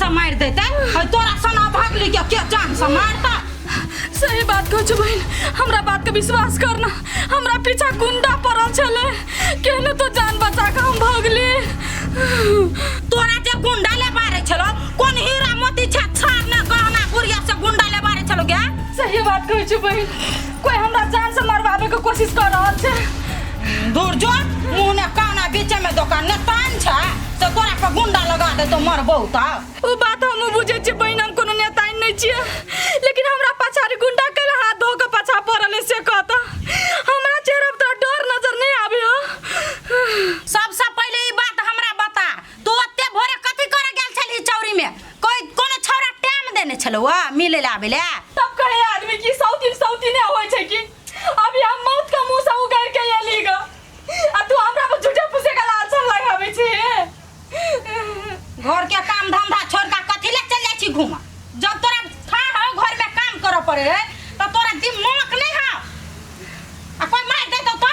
से मारि देतै है तोरा सन अभागली के के जान से मारता। सही बात कहै छौ बहिन, हमरा बात के विश्वास करना, हमरा पीछा गुंडा पड़ल छलै, केहनो तो जान बचा के हम भगली। तोरा जे गुंडा ले बारे छलो कोन हीरा मोती छा छाड़ ने गहना गुड़िया से गुंडा ले बारे छलो गे? सही बात कहै छौ बहिन, कोई हमरा जान से मरवावे के कोशिश कर रहल छै। दूर जो, मुँह ने काना बीचे में दोकान ने तान छै से तोरा पर गुंडा लगा दे तो मरबौ त। ओ बात हम बुझै छियै बहिन, हम कोनो नेता नहि छियै, लेकिन हमरा पछाड़ी गुंडा कैला हाथ धो के पाछा पड़ल है से कहता, हमरा चेहरा पर तोरा डर नजर नहीं आबे हो। सबसे पहिले ई बात हमरा बता, तू ओते भोरे कथी करे गेल छलही चौरी में? कोई कोनो छौड़ा टाइम देने छलौ आ मिले ला आबे ले? तब कहे आदमी की सौतीन सौतीने होय छै कि अभी हम मौत के मुंह से उगैर के एली ग, आ तू हमरा पर झूठे फूसे के लालछन लगाबै छी। घर के काम धंधा छोड़ के कथी ले चल जाइ छी घूमऽ? जब तोरा था हो घर में काम करऽ पड़े है त तोरा दिमाग नहीं है, आ कोई मार देतौ त?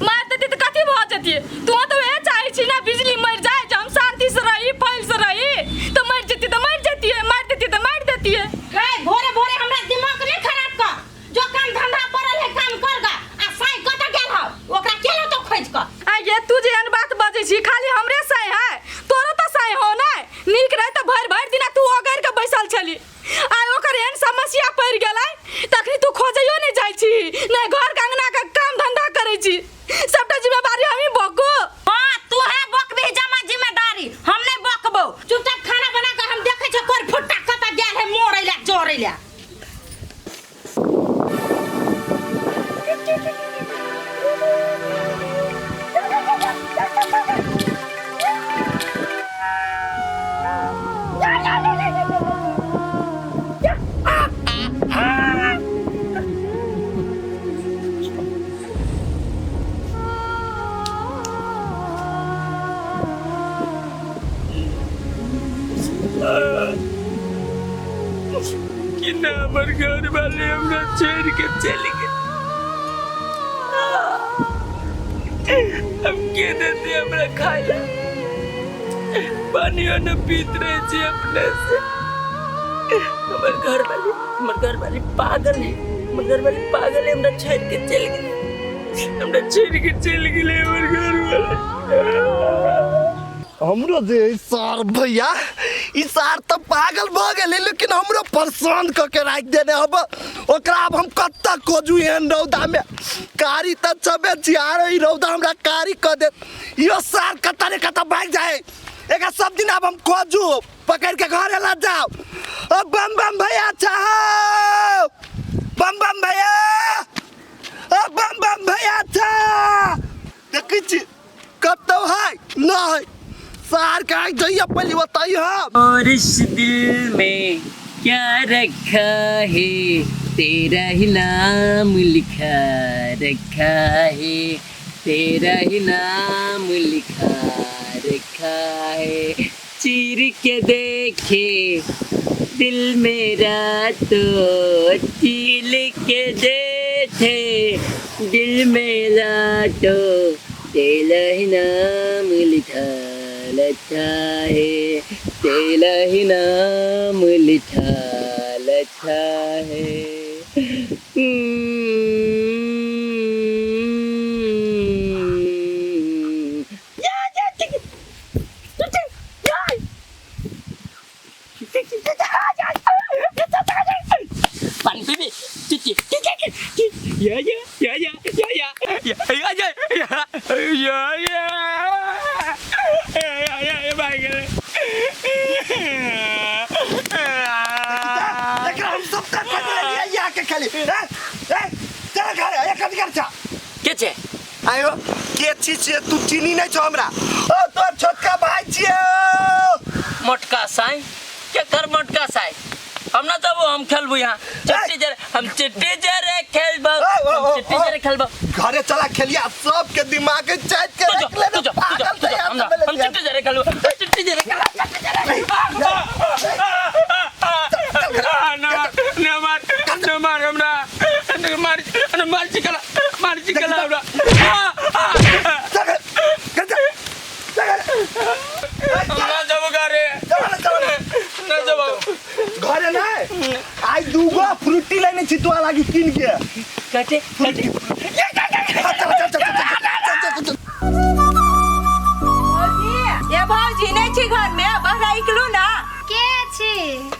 मार देती त कथी भऽ जतियै? तू तऽ वएह चाहै छी ना बिजली मरि जाय, जे हम शांति से रही फैल से रही, तऽ मरि जतियै तऽ मरि जतियै, मारि देतियै तऽ मारि देतियै। हे भोरे भोरे हमरा दिमाग नहीं खराब कर, जो काम धंधा पड़ल है काम कर गा। आ साई कतऽ गेल हौ, ओकरा के लौतो खोज कऽ? आ ये तू जे एहन बात बजै छी, खाली हमरे साई है, तोरो तऽ साई हो नै? नीक रहे तऽ भरि भरि दिना तू ओगरि के बैसल छली, आ ओकर एहन समस्या पड़ि गेलै तखनी तू खोजैयो नहि जाइ छी, नहि घर के अंगना के काम धंधा करै छी, सबटा जिम्मेवारी हमही बकू। हाँ तू है बकबी जमा जिम्मेदारी, हम नहीं बकबो। चुपचाप खाना बना के हम देखै छियै कोर फुट्टा कतऽ गेल है मोड़ै ले जोड़ै ले। कि ना हमर घर वाले हमरा छोड़ के चल गए, हम के देते हमरा खाए ला? पानियो न पीत रहे छी अपने से। हमर घर वाले पागल है, हमर घर वाले पागल है, हमरा छोड़ के चल गए, हमरा छोड़ के चल गेले हमर घर वाले। हमरो जे ई सार भैया, ई सार तऽ पागल भऽ गेलै, लेकिन हमरो परेशान कऽ के राखि देने। अब ओकरा आब हम कतऽ खोजू एहन रौदामे? कारी तऽ छबे छियार, ई रौदा हमरा कारी कऽ देत। इहो सार कतऽ ने कतऽ भागि जाए, एकरा सब दिन आब हम खोजू, पकड़ के घरे ला जाओ। ओ बम बम भैया चाहो, बम बम भैया, ओ बम बम भैया छा। देखै छी कतौ है नहीं, सार के आइ जइया पहले बताई हम। और इस दिल में क्या रखा है, तेरा ही नाम लिखा रखा है, तेरा ही नाम लिखा रखा है। चीर के देखे दिल मेरा तो चील के देखे दिल मेरा तो तेरा ही नाम लिखा रखा है, तेरा ही नाम लिखा रखा है। पानी पीबी चिची या या या या या या या या या या या या या या भाग गेलै। एकरा हम सब कर लेलियै या के खाली ए ए चल घर ए कथी कर छा? के छै? आयो के छी से तू चिनी नहीं छो हमरा? ओ तोर छोटका भाई छियो। मोटका साई के कर मोटका साई, हम ना जबो, हम खेलबो यहाँ चिट्टी जरे, हम चिट्टी जरे खेलबो, हम चिट्टी जरे खेलबो। घरे चला खेलिया, सबके दिमाग चाट के तू जो, रख ले। तू जो, तू जो, पागल तू जो, तैयार हम ना, से हम चिट्टी जरे खेलबो, चिट्टी जरे खेलबो, चिट्टी जरे। ना ना मार, ना मार हमरा, ना मार, ना मार चिकला, मार चिकला हमरा। चल चल चल। ना जब घरे, ना जब। दूगो फ्रूटी लेने छी तोरा लागी कीन के। कटे कटे। चल चल चल चल चल चल। ए भौजी नहीं छी घर में, बहरा निकलू ना। के छी?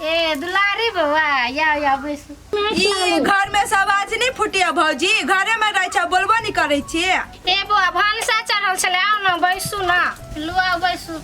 ए दुलारी बौआ, या या बैसू। ई घर में सब आज नहीं फुटिया भौजी, घरे में रह छ, बोलबो नहीं करै छी। ए बौआ भानसा चढ़ल छलै, आउ ना बैसू ना, लुआ बैसू।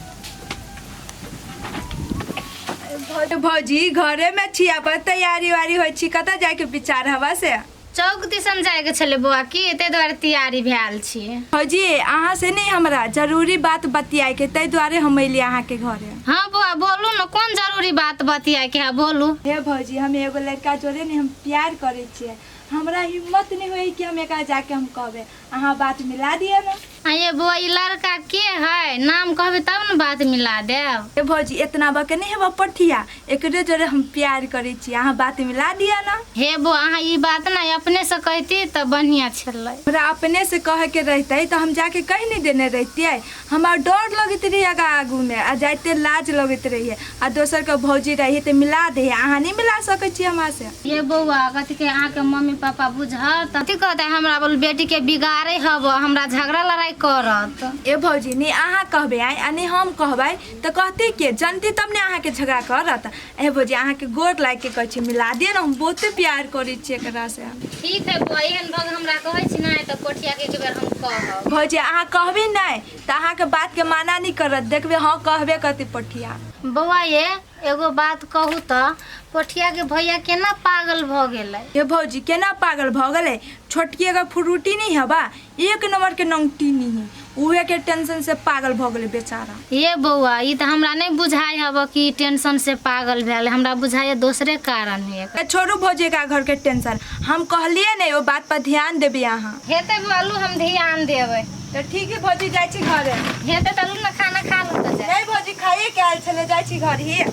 भौजी घरे में छी, अपन तैयारी उयारी होइ छी, कतऽ जाय के विचार हवा से? चौक दिसन जाय के छलै बौआ की, ताहि दुआरे तैयारी भेल छी। भौजी अहाँ से नहीं हमरा जरूरी बात बतियाए के, ताहि दुआरे हम अयली अहाँ के घरे। हाँ बौआ बोलू ना, कौन जरूरी बात बतियाए के है, बोलू। हे भौजी हम एगो लड़का जोड़े नहीं हम प्यार करै छियै, हमरा हिम्मत नहीं होई कि हम एकरा जाके हम कहबै, अहाँ बात मिला दिअ ना। ये बौआ ई लड़का के है, नाम कहबै तब न बात मिला देब। ए भौजी इतना बके नहीं हेबा पठिया, एकरे जोड़े हम प्यार करै छी, अहाँ बात मिला दिअ ना। हे बौआ अहाँ ई बात ना अपने से कहती तऽ बढ़िया छलै। हमरा अपने से कहे के रहते तऽ हम जाके कहि नहीं देने रहतियै, हमरा डर लगैत रही आगा आगू में, आ जाइते लाज लगैत रहिए, आ दोसर के भौजी रहिए तऽ मिला दे, अहाँ नहीं मिला सकै छी हमरा से। ये बौआ कथी के अहाँके मम्मी पापा बुझत कथी कहते, हमरा बोल बेटी के बिगाड़े हब, हमरा झगड़ा लड़ाई करत। ए भौजी नहीं अहाँ कहबै आइ आ नहीं हम कहबै तऽ कहते के जनती तब ने अहाँके झगड़ा करत। ए भौजी अहाँके गोर लागि के कहै छी मिला दिअ ना, हम बहुते प्यार करै छी एकरा से। ठीक है बौआ, एहन भग हमरा कहै छी नहि तऽ कोठिया के एक बेर हम कहब। भौजी अहाँ कहबै नहि तऽ अहाँके बात के माना नहीं करत, देखबै हाँ कहबे करतै पोठिया। बौआ ये एगो बात कहू तऽ, पोठिया के भैया केना पागल भऽ गेलै? ये भौजी केना पागल भऽ गेलै, छोटकी अगर फ्रूटी नहीं हबा, एक नंबर के नंगटी नहीं है, उहे के टेंशन से पागल भऽ गेलै बेचारा। ये बौआ ई तऽ हमरा नहीं बुझाइ हब कि टेंशन से पागल भेल, हमरा बुझाइ दोसरे कारण है। ए छोड़ू भौजी का घर के टेंशन, हम कहलिए नहीं ओ बात पर ध्यान देबै अहाँ। हेतै बौआ लू हम ध्यान देबै। तऽ ठीक है भौजी जाइ छी घरे। हेतै तऽ लू ना खाना खा लू तऽ जाय। नहीं भौजी खाइए के आयल छलै, जाइ छी घर ही।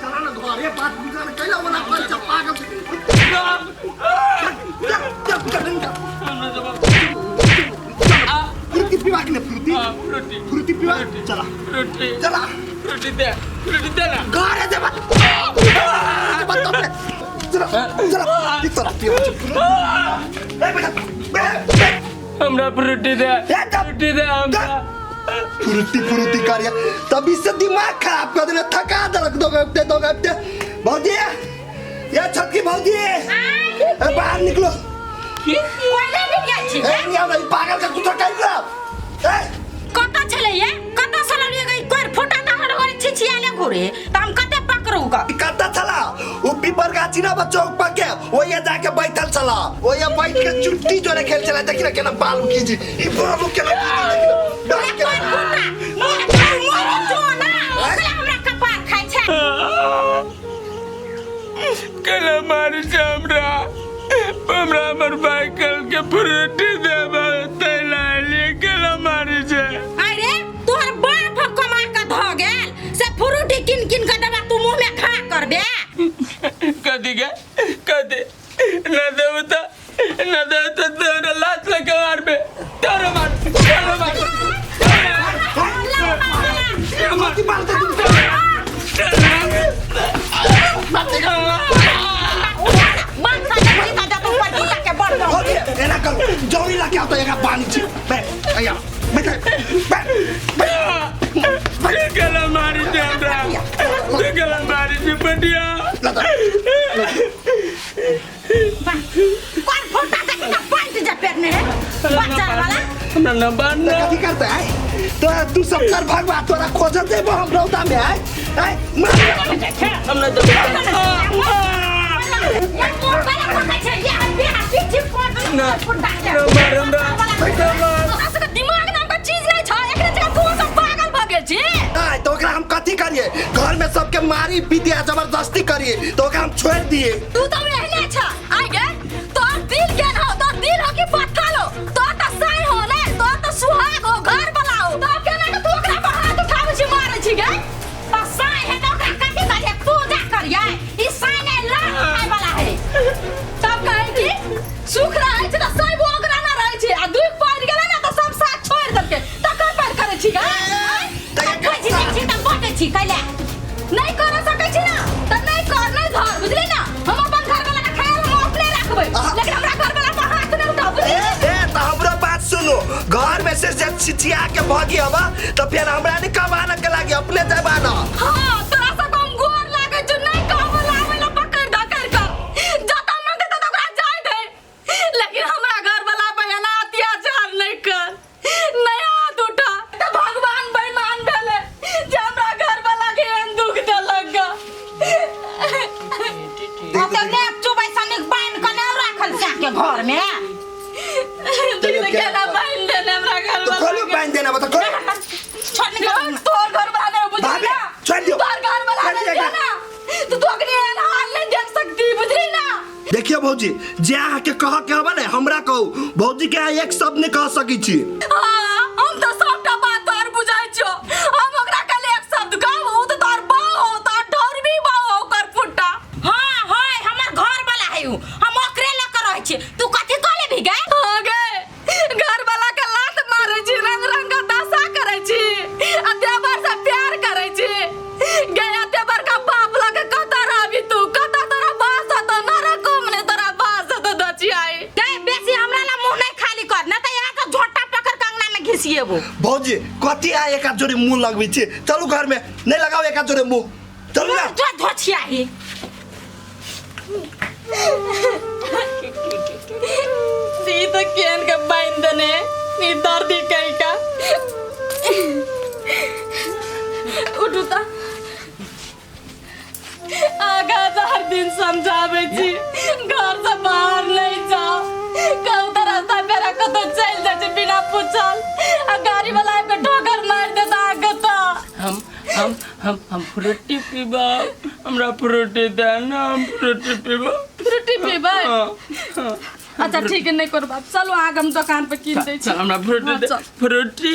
चला ना घरे, बात बुझा ना कैला वाला पर छ पागल। फ्रूटी पीवा कि नहीं? फ्रूटी फ्रूटी फ्रूटी पीवा, चला फ्रूटी चला फ्रूटी दे, फ्रूटी दे ना घरे दे बात चला चला ई तोरा पीवा। ए बेटा बे हमरा फ्रूटी दे, फ्रूटी दे हमरा। फ्रूटी फ्रूटी करिया तभी से दिमाग खराब कर देने, थका देलक दो गप्ते दो गप्ते। भौजी ये छटकी भौजी ए बाहर निकलो। की पहिले भी जाइ छी ए नहीं आवे पागल का कुछ कहि ना। ए कत छलै ये, कत सललिए गई कोर फुटा त हर हर छिछियाले घुरे त हम कते पकड़ू क? कत छला उ पीपर गाछी ना चौक पर के ओया जाके बैठल छला, ओया बैठ के चुट्टी जोरे खेल चला। देखि ना केना बाल खींची ई बालू केना खींची, देखि ना बाल केना मोर मोर जो ना ओकरा हमरा कपार खाइ छै। केना मारी छै हमरा, हमरा हमर भाई कल के फ्रूटी देबे तै लालिए, केना मारी छै? अरे तोहर बाप कमा के ध गेल से फ्रूटी किन किन के देबा, तू मुंह में खा करबे? कथी के कथी न देबो त न देबो त तोरा लात लगा मारबे, तोरा मार तोरा मार मार मार दे बंद कर दे सीधा जा तू पर जूता के बढ़ दो। ओके एना कर जौरी ला के आता एकरा पानी छी बे आया बैठ बे बे केना मारी छै हमरा, केना मारी छै बटिया? कौन फुटा देखी ना पैंट जे पेरने है बच्चा वाला। हमरा न बांध कथी करते है तो तू सब कर भगवा तोरा खोजत देबो हम रौदा में आय आय मार। हम न देबो। ये मोर वाला पकड़ छै ये हड्डी हड्डी चिपको ना फुटा के ना मार हमरा, ना मार। तोरा सबके दिमाग नाम के चीज नहीं छ, एकरे जगह तू सब पागल भ गेल छी। आय तो ओकरा हम कथी करिए, घर में सबके मारी पीटी आ जबरदस्ती करिए तो ओकरा हम छोड़ दिए। तू तो एहने छ आइ गे, तोर दिल केन हो, तोर दिल हो कि पत्थर हो? तोर त साई हो ने, तोर त सुहाग हो, घर वाला हो, तब केना के तू ओकरा पर हाथ उठाबै छी मारै छी गे? त साई है त ओकरा कथी करिए, पूजा करिए, ई साई नै लात खाय वाला है। तब कहै कि सुख रहै छै त साई ओकरा ना रहै छै, आ दुख पड़ि गेलै ने त सब साथ छोड़ि देलकै, तकर पर करै छी गे? बुझि जाइ छी त बजै छी कैले नहीं कर सकै छी ना त नहीं कर, नहीं धर, बुझली ना? हम अपन घर छिछिया के भगी हबा त फेर हमरा नहीं कमाना के लागी अपने जाबा ना। हाँ तोरा से कम गोर लागे छौ नहीं कहबो लाबै ला पकड़ धकड़ कर जतऽ मन देतौ तऽ ओकरा जाय दे लेकिन हमरा घर वाला पर एना अत्याचार नहीं कर नहीं हाथ उठा तऽ भगवान बेईमान भेलै जे हमरा घर वाला के एहन दुख देलक ग। ओते ने चुबै सनिक बान्हि कऽ नहि राखल साके घर में। देख केना बान्हि देने हमरा घर तो वाला खोलो के। बांध देना बता खोलो। छोड़ निकल। तोर घर वाला नहीं बुझली भाभी, ना छोड़ दियो। तोर घर वाला छोड़ नहीं दियो ना तो तू अखनी एहन हाल नहीं देख सकती बुझली ना। देखियो भौजी जे अहाँ के कह के हबा ने हमरा कहू भौजी के अहाँ एक शब्द नहीं कह सकी छी। हाँ, हम तो सबटा बात तोहर बुझाइ छियो हम ओकरा खाली एक शब्द कहब उ तो तोहर बाऊ हो तोहर ढोरबी बाऊ हो ओकर फुट्टा। हाँ होय हमर घर वाला है उ हम ओकरे लऽ के रहै छियै तू कथी कह लेबही गे? हो गे घर वाला के लात मारै छी रंग रंग के दशा करै छी आ देवर से प्यार करै छी गे एते बड़का बाप लग के कतऽ रहबी तू कतऽ तोरा बास हतो नरकोमे नहि तोरा बास हतो दचियाई। गे बेसी हमरा ला मुंह नहीं खाली कर ना त यहाँ से झोटा पकड़ के अंगना में घिसिएबो। भौजी कथी अहाँ एक हाथ जोड़े मुंह लगबै छी चलू घर में नहीं लगाओ एक हाथ जोड़े मुंह चलू ना। जो धोछियाही। सी तो केन के बांध देने नी दर्दी कहीं का उठू ता आगा हर दिन समझाबै छी घर से बाहर नहीं जाओ कहूँ तो रास्ता पेरा कतौ चलि जाइ छै बिना पूछल आ गाड़ी वाला आबि के ठोकर मारि देता आगे तो। हम हम हम हम फ्रूटी पीबा हमरा फ्रूटी दे ना हम फ्रूटी पीबा। फ्रूटी पीबै? हाँ, हाँ। अच्छा ठीक है नहीं करब चलो आगे हम दुकान पे कीन दै छी। चल हमरा फ्रूटी हाँ, दे चल। फ्रूटी।